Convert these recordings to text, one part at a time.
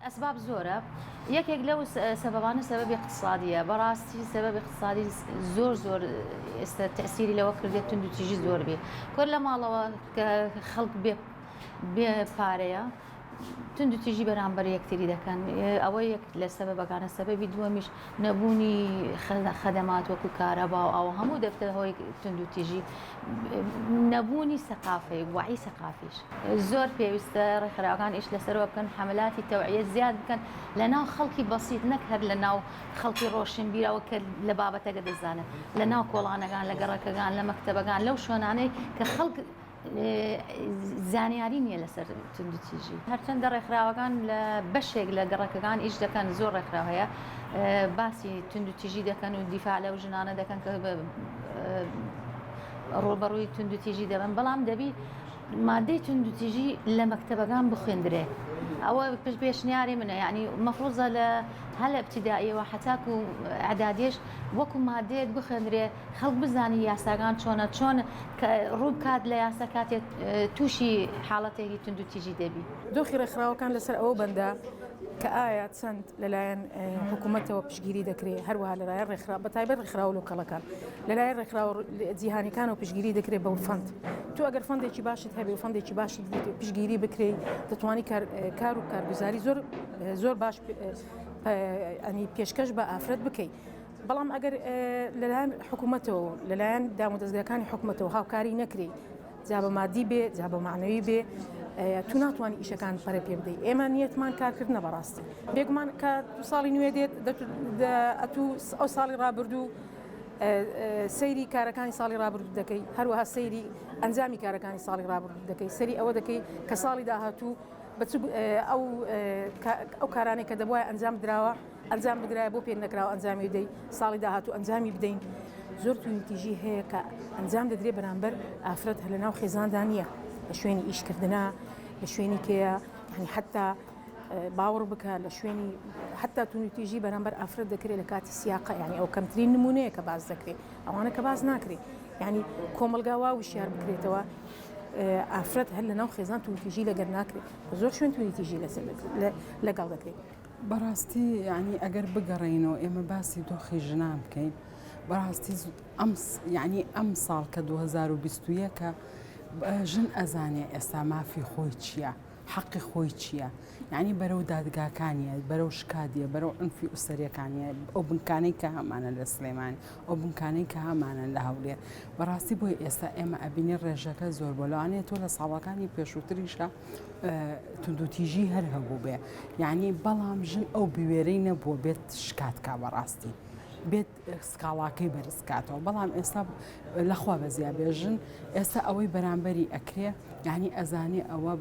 ئەسباب زۆرە یەکێک لەو سەبەبانە سەبەبی اقتصادیە بەڕاستی سەبەبی اقتصادی زۆر زۆر ئێستا تەسیری لەوە کردێت توندوتیژی زۆر بێ کۆر لە ماڵەوە کە خەڵک بێ بێ پارەیە توندوتیژی بەرامبەر یەکتری دەکەن ئەوە یەک لە سەبەبەکانە سەبەبی دووەمیش نەبوونی خەدەمات وەکو کارەبا و ئاو هەموو دەبتە هۆی توندوتیژی نەبوونی سەقافەی وعی سەقافیش زۆر پێویستە ڕێکخراوەکان ئیش لەسەرەوە بکەن حەملاتی تەوعیە زیاد بکەن لە ناو خەڵکی بەسیت نەک هەر لە ناو خەڵکی ڕۆشنبیرەوە کە لە بابەتەکە دەزانن لە ناو کۆڵانەکان لە گەڕەکەکان لە مەکتەبەکان لەو شوێنانەی کە خەڵک زانیاری نییە لەسەر توندوتیژی. هەرچەندە ڕێکخراوەکان لە بەشێک لە گەڕەکەکان ئیش دەکەن، زۆر ڕێکخراو هەیە باسی توندوتیژی دەکەن و دیفاع لەو ژنانە دەکەن کە ڕووبەڕووی توندوتیژی دەبن، بەڵام دەبی مادەی توندوتیژی لە مەکتەبەکان بخوێندرێ. ئەوە پێشنیاری منە، یعنی مەفروزە لە هەر لە ئیبتیدائیەوە حەتاکو ئیعدادیش وەکو مادەیەک بخوێندرێ خەڵک بزانی یاساکان چۆنە چۆن ڕوو بکات لە یاسا کاتێ تووشی حاڵەتێکی توندوتیژی دەبی. دۆخی ڕێکخراوەکان لەسەر ئەوە بەندە کە ئایا چەند لەلایەن حکوومەتەوە پشتگیری دەکرێت، هەروەها لەلایەن ڕێکخراو بەتایبەت ڕێکخراوە لۆکەڵەکان لەلایەن ڕێکخراوە جیهانیەکانەوە پشتگیری دەکرێت بە fund. تۆ ئەگەر fund ێکی باشت هەبێ و fund ێکی باشت پشتگیری بکرێی دەتوانی کار و کارگوزاری زۆر زۆر باش ئەنی پێشکەش بە ئافرەت بکەیت. بەڵام ئەگەر لەلایەن حکوومەتەوە و لەلایەن دامودەزگاکانی حکوومەتەوە هاوکاری نەکرێی جا بە مادی بێ جا بە معنەوی بێ تو ناتوانانی ئیشەکان پەرە پێ بدەیت ئێمە نیەتمان کارکردنە بەڕاستی بێگومان کە ساڵی نوێ دێت ئەتوو ئەو ساڵی ڕابردوو سەیری کارەکانی ساڵی ڕابردوو دەکەی هەروەها سەیری ئەنجامی کارەکانی ساڵی ڕابردوو دەکەی سەری ئەوە دەکەی کە ساڵی داهاتوو بە ئەو ئەو کارانێک کە دەبواە ئەنجام دراوە ئەنجام بدرایە بۆ پێ نەکراوە ئەنجامی بدەی ساڵی داهاتوو ئەنجامی بدەین زۆر توندوتیژی هەیە کە ئەنجام دەدرێت بەرامبەر ئافرەت هەر لەناو خێزاندا نییە لە شوێنی ئیشکردنا لە شوێنی کێیە یعنی حتا باوەڕ بکە لە شوێنی حتا توندوتیژی بەرامبەر ئافرەت دەکرێت لە کاتی سیاقە یعنی ئەو کەمترین نمونەیە کە باس دەکرێت ئەوانە کە باس ناکرێت یعنی کۆمەڵگا وا وشیار بکرێتەوە ئافرەت هەر لەناو خێزان توندوتیژی لەگەر ناکرێت زۆر شوێن توندوتیژی لەسەر لەگەڵ دەکرێت بەڕاستی یانی ئەگەر بگەڕێینەوە ئێمە باسی دۆخی ژنان بکەین بەڕاستی ئەم یعنی ئەم ساڵ کە 2021 ژن ئەزانێ ئێستا مافی خۆی چییە؟ حەقی خۆی چییە؟ یعنی بەرەو دادگاکانیە بەرەو شکادیە بەرەو عنفی ئوسەریەکانیە ئەو بنکانەی کە هەمانە لە سلێمانی ئەو بنکانەی کە هەمانە لە هەولێر بەڕاستی بۆی ئێستا ئێمە ئەبینی ڕێژەکە زۆر بۆ لەوانەیە تۆ لە ساڵەکانی پێشووتریشە توندوتیژی هەر هەبووبێ یعنی بەڵام ژن ئەو بوێرەی نەبووە بێت شکات کا بەڕاستی بێت سکاڵاکەی بەرز کاتەوە بەڵام ئێستا لەخوا بەزیا بێژن ئێستا ئەوەی بەرامبەری ئەکرێ یعنی ئەزانێ ئەوە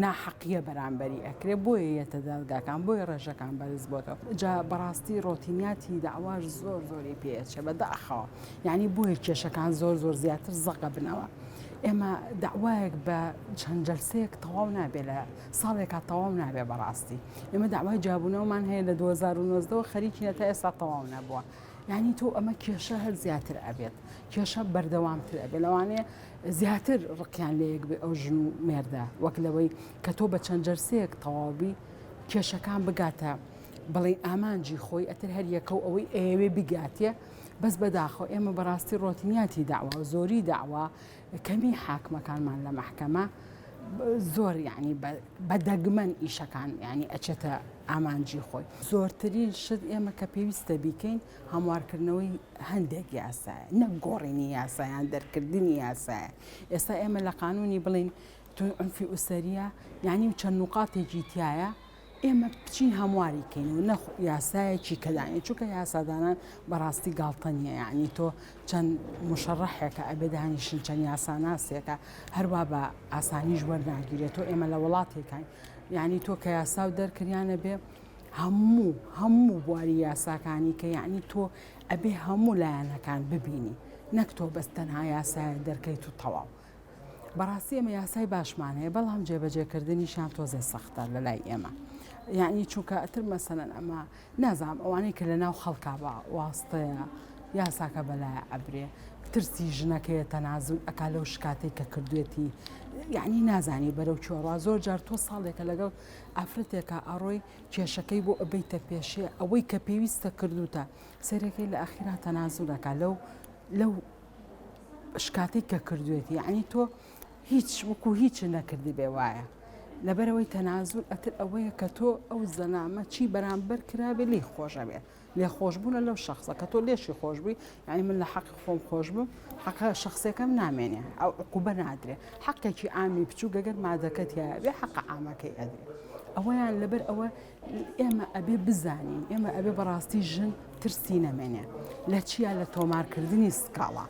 ناحەقیە بەرامبەری ئەکرێ بۆیە یەتە دادگاکان بۆیە ڕێژەکان بەرز بۆتەوە جا بەڕاستی ڕۆتینیاتی داواش زۆر زۆری پێچێ بە داخەوە یعنی بۆیە کێشەکان زۆر زۆر زیاتر زەقە بنەوە ئێمە دەعوایەک بە چەند جەلسەیەک تەواو نابێ لە ساڵێکا تەواو نابێ بەڕاستی ئێمە دەعوای جیابوونەوەمان هەیە لە 2019 ەوە خەریکینە تا ئێستا تەواو نەبووە یعنی تۆ ئەمە کێشە هەر زیاتر ئەبێت کێشە بەردەوامتر ئەبێت لەوانەیە زیاتر ڕقیان لە یەک بێ ئەو ژن و مێردە وەک لەوەی کە تۆ بە چەند جەرسەیەک تەواو بی کێشەکان بگاتە بڵێ ئامانجی خۆی ئەتر هەر یەکە و ئەوەی ئەیەوێ بگاتێ بەس بەداخەوە ئێمە بەڕاستی ڕۆتینیاتی دەعوا و زۆری دەعوا کەمی حاکمەکانمان لە مەحکەمە زۆر یعنی بە دەگمەن ئیشەکان یعنی ئەچێتە ئامانجی خۆی. زۆرترین شت ئێمە کە پێویستە بیکەین هەموارکردنەوەی هەندێک یاسایە نەک گۆڕینی یاسا یان دەرکردنی یاسایە. ئێستا ئێمە لە قانونی بڵێین عونفی ئوسەریە یعنی چەند نوقاتێکی تیایە ئێمە بچین هەمواری کەین و نە یاسایەکی کە دانێ چونکە یاسادانان بەڕاستی گاڵتە نییە یعنی تۆ چەند مشەڕەحێکە ئەبێ دانیشن چەند یاساناسێکە هەروا بە ئاسانیش وەرناگیرێت تۆ ئێمە لە وڵاتێکین یعنی تۆ کە یاسا و دەرکریانە بێ هەموو هەموو بواری یاساکانی کە یعنی تۆ ئەبێ هەموو لایەنەکان ببینی نەک تۆ بەس تەنها یاسایە دەرکەیت و تەواو بەڕاستی ئێمە یاسای باشمان هەیە بەڵام جێبەجێکردنیشیان تۆزێ سەختە لە لای ئێمە یعنی چونکە ئەتر مەسەلەن ئەمە نازانم ئەوانەی کە لە ناو خەڵکا بە واستەیە یاساکە بەلایە ئەبرێ. ترسی ژنەکەیە تەنازول ئەکا لەو شکاتەی کە کردوێتی یعنی نازانی بەرەو کوێ ڕوا زۆر جار تۆ ساڵێکە لەگەڵ ئافرەتێکا ئەڕۆی کێشەکەی بۆ ئەبەیتە پێشێ ئەوەی کە پێویستە کردوتە سەیرەکەی لە ئەخیرا تەنازول ئەکا لەو لەو شکاتەی کە کردوێتی یعنی تۆ هیچ وەکو هیچ نەکردبێ وایە لەبەرەوەی تەنازول ئەتر ئەوەیە کە تۆ ئەو زەلامە چی بەرامبەر کرابێ لێی خۆشەبێ لێخۆشبوونە لەو شەخسە کە تۆ لێشی خۆش بووی یعنی من لە حەقی خۆم خۆش بووم حەقە شخصێکەم نامێنێ ئەو عقوبە نادرێ حەقێکی عامی بچووک گەگەر مادەکە تایە حەقە عامەکەی ئەدرێ ئەوەیان لەبەر ئەوە ئێمە ئەبێ بزانین ئێمە ئەبێ بەڕاستی ژن ترسی نەمێنێ لە چیا لە تۆمارکردنی سکاڵا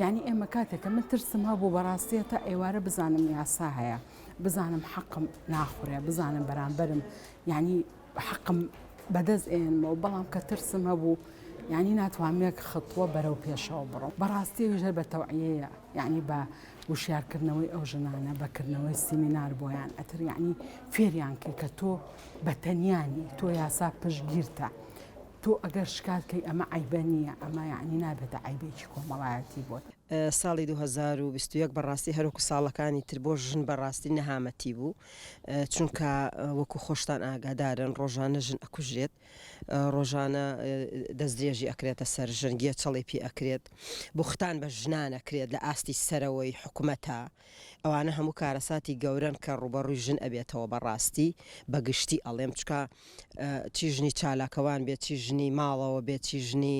یعنی ئێمە کاتێکە من ترسم هەبوو بەڕاستیە تا ئێوارە بزانم یاسا هەیە بزانم حەقم ناخورێ بزانم بەرامبەرم یعنی حەقم بەدەست ئێنمەوە بەڵام کە ترسم هەبوو یعنی ناتوانم یەک خطوە بەرەو پێشەوە بڕۆم بەڕاستی ئەویش هەر بە تەوعیەیە یعنی بە وشیارکردنەوەی ئەو ژنانە بە کردنەوەی سیمینار بۆیان ئەتر یعنی فێریان کەی کە تۆ بە تەنیانی تۆ یاسا پشتگیرتە تۆ ئەگەر شکات کەی ئەمە عەیبە نییە ئەمە یعنی نابێتە عەیبێکی کۆمەڵایەتی بۆت. ساڵی 2021 بەڕاستی هەروەکو ساڵەکانی تر بۆ ژن بەڕاستی نەهامەتی بوو چونکە وەکو خۆشتان ئاگادارن ڕۆژانە ژن ئەکوژرێت ڕۆژانە دەستدرێژی ئەکرێتە سەر ژن گێچەڵی پێ ئەکرێت بوختان بە ژنان ئەکرێت لە ئاستی سەرەوەی حکومەتە ئەوانە هەموو کارەساتی گەورەن کە ڕووبەڕووی ژن ئەبێتەوە بەڕاستی بە گشتی ئەڵێم چکە چی ژنی چالاکەوان بێت چی ژنی ماڵەوە بێت چی ژنی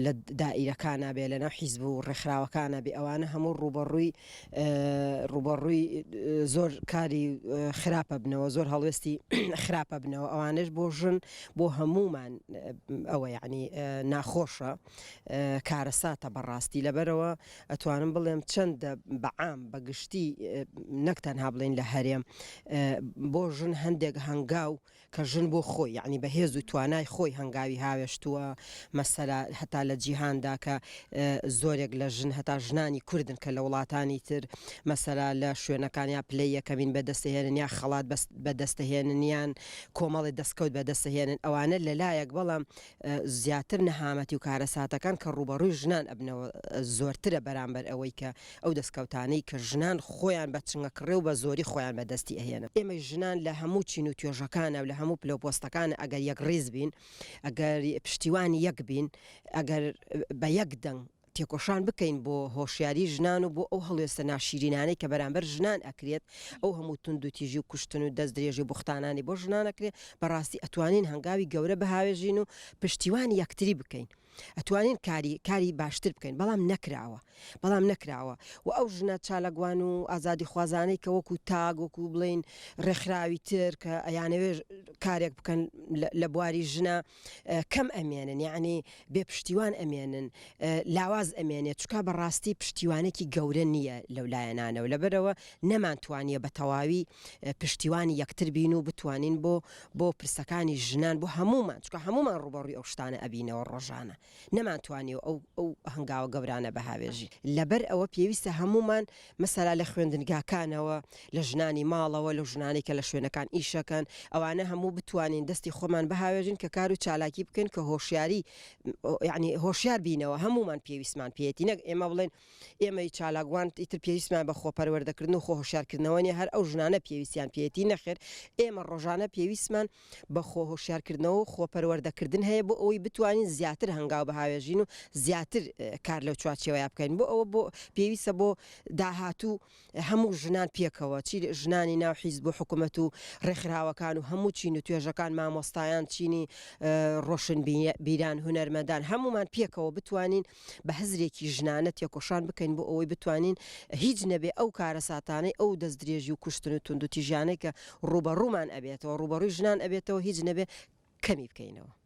لە دائیرەکانا بێ لەناو حیزب و ڕێکخراوەکانا بێ ئەوانە هەموو ڕووبەڕووی ڕووبەڕووی زۆر کاری خراپە بنەوە زۆر هەڵوێستی خراپە بنەوە ئەوانش بۆ ژن بۆ هەمومان ئەوە یعنی ناخۆشە کارەساتە بەڕاستی لەبەرەوە ئەتوانم بڵێم چەندە بەعام بەگشتی نەک تەنها بڵین لە هەرێم بۆ ژن هەندێک هەنگاو کە ژن بۆ خۆی یەعنی بە هێز و توانای خۆی هەنگاوی هاوێشتووە، مەسەلا هەتا لە جیهاندا کە زۆرێک لە ژن هەتا ژنانی کوردن کە لە وڵاتانی تر مەسەلا لە شوێنەکان یا پلەی یەکەمین بەدەستهێنن یا خەڵات بەدەستهێنن یان کۆمەڵێ دەستکەوت بەدەستهێنن ئەوانە لەلایەک بەڵام زیاتر نەهامەتی و کارەساتەکان کە ڕووبەڕووی ژنان ئەبنەوە زۆرترە بەرامبەر ئەوەی کە ئەو دەستکەوتانەی کە ژنان خۆیان بە چنگەکڕێ و بە زۆری خۆیان بە دەستی ئەهێنن. ئێمەی ژنان لە هەموو چین و توێژەکانا و لە هەموو پلە و پۆستەکانا ئەگەر یەکڕیز بین، ئەگەر پشتیوانی یەک بین، ئەگەر بە یەک دەنگ تێکۆشان بکەین بۆ هۆشیاری ژنان و بۆ ئەو هەڵوێستە ناشیرینانەی کە بەرامبەر ژنان ئەکرێت، ئەو هەموو توندوتیژی و کوشتن و دەستدرێژی و بوختانانەی بۆ ژنان ئەکرێت، بەڕاستی ئەتوانین هەنگاوی گەورە بهاوێژین و پشتیوانی یەکتری بکەین. ئەتوانین کاری کاری باشتر بکەین بەڵام نەکراوە بەڵام نەکراوە و ئەو ژنە چالاکوان و ئازادیخوازانەی کە وەکو تاگ وەکو بڵین ڕێکخراوی تر کە ئەیانەوێ کارێک بکەن لە بواری ژنە کەم ئەمێنن یعنی بێ پشتیوان ئەمێنن لاواز ئەمێنێت چکا بەڕاستی پشتیوانێکی گەورە نییە لەو لایەنانەوە لەبەرەوە نەمانتوانیە بە تەواوی پشتیوانی یەکتر بین و بتوانین بۆ بۆ پرسەکانی ژنان بۆ هەموومان چونکە هەموومان ڕووبەڕووی ئەو شتانە ئەبینەوە ڕۆژانە نەمانتوانیوە ئەو ئەو هەنگاوە گەورانە بهاوێژین لەبەر ئەوە پێویستە هەموومان مەسەلا لە خوێندنگاکانەوە لە ژنانی ماڵەوە لەو ژنانەی کە لە شوێنەکان ئیشەکەن ئەوانە هەموو بتوانین دەستی خۆمان بهاوێژین کە کار و چالاکی بکەین کە هۆشیاری یعنی هۆشیار بینەوە هەموومان پێویستمان پێیەتی نەک ئێمە بڵێن ئێمەی چالاکوان ئیتر پێویستمان بە خۆپەروەردەکردن و خۆهۆشیارکردنەوە نیە، هەر ئەو ژنانە پێویستیان پێیەتی، نەخێر ئێمە ڕۆژانە پێویستمان بە خۆهۆشیارکردنەوە و خۆپەروەردەکردن هەیە بۆ ئەوەی بتوانین زیاتر هەنگاو بهاوێژین و زیاتر کار لەو چوارچێوەیە بکەین بۆ ئەوە بۆ پێویستە بۆ داهاتوو هەموو ژنان پێکەوە چی ژنانی ناو حیزب و حکومەت و ڕێکخراوەکان و هەموو چین و توێژەکان مامۆستایان چینی ڕۆشنبیران هونەرمەندان هەموومان پێکەوە بتوانین بە هزرێکی ژنانە تێکۆشان بکەین بۆ ئەوەی بتوانین هیچ نەبێ ئەو کارەساتانەی ئەو دەستدرێژی و کوشتن و توندوتیژیانەی کە ڕووبەڕوومان ئەبێتەوە ڕووبەڕووی ژنان ئەبێتەوە هیچ نەبێ کەمی بکەینەوە.